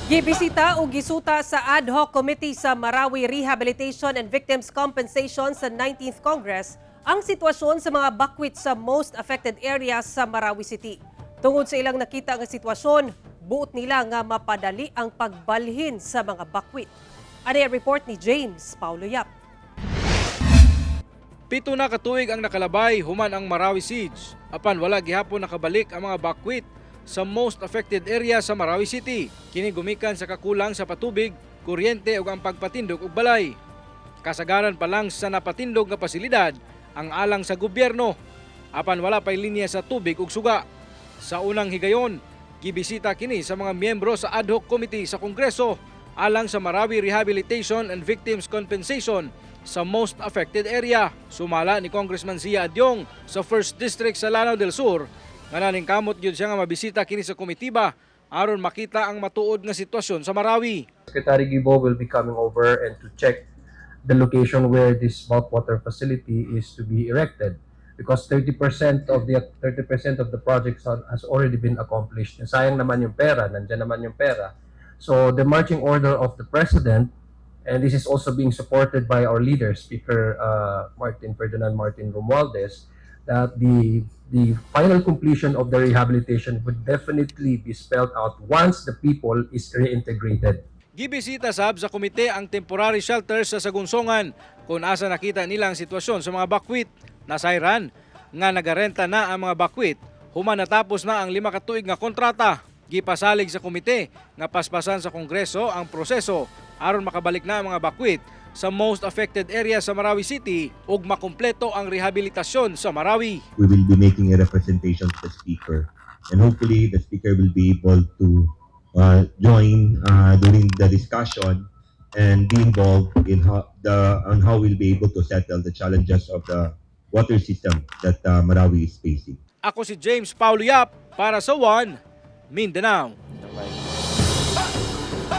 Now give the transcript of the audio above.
Gibisita o gisuta sa ad hoc committee sa Marawi Rehabilitation and Victims Compensation sa 19th Congress ang sitwasyon sa mga bakwit sa most affected areas sa Marawi City. Tungod sa ilang nakita nga sitwasyon, buot nila nga mapadali ang pagbalhin sa mga bakwit. Ano ang report ni James Paulo Yap? 7 na katuig ang nakalabay human ang Marawi siege. Apan wala gihapon nakabalik ang mga bakwit sa most affected area sa Marawi City. Kini gumikan sa kakulang sa patubig, kuryente ug ang pagpatindog og balay. Kasagaran pa lang sa napatindog nga pasilidad ang alang sa gobyerno. Apan wala pay linya sa tubig ug suga. Sa unang higayon, gibisita kini sa mga miyembro sa ad hoc committee sa Kongreso alang sa Marawi Rehabilitation and Victims Compensation sa most affected area. Sumala ni Congressman Zia Adiong sa 1st District sa Lanao del Sur nga naningkamot gyud siya nga mabisita kini sa komitiba aron makita ang matuod nga sitwasyon sa Marawi. Secretary Gibo will be coming over and to check the location where this bulk water facility is to be erected because 30% of the project has already been accomplished. And sayang naman yung pera, nandyan naman yung pera. So the marching order of the president, and this is also being supported by our leader, Speaker Martin Ferdinand Martin Romualdez, that the final completion of the rehabilitation would definitely be spelled out once the people is reintegrated. Gibisita sab sa komite ang temporary shelter sa Sagunsongan kung asa nakita nila ang sitwasyon sa mga bakwit. Nasayran nga nagarenta na ang mga bakwit human natapos na ang 5 ka tuig nga kontrata. Gipasalig sa komite nga paspasan sa Kongreso ang proseso aron makabalik na ang mga bakwit sa most affected area sa Marawi City ug makumpleto ang rehabilitasyon sa Marawi. We will be making a representation to the speaker. And hopefully the speaker will be able to join during the discussion and be involved in how the on how we'll be able to settle the challenges of the water system that Marawi is facing. Ako si James Paulo Yap para sa One Mindanao.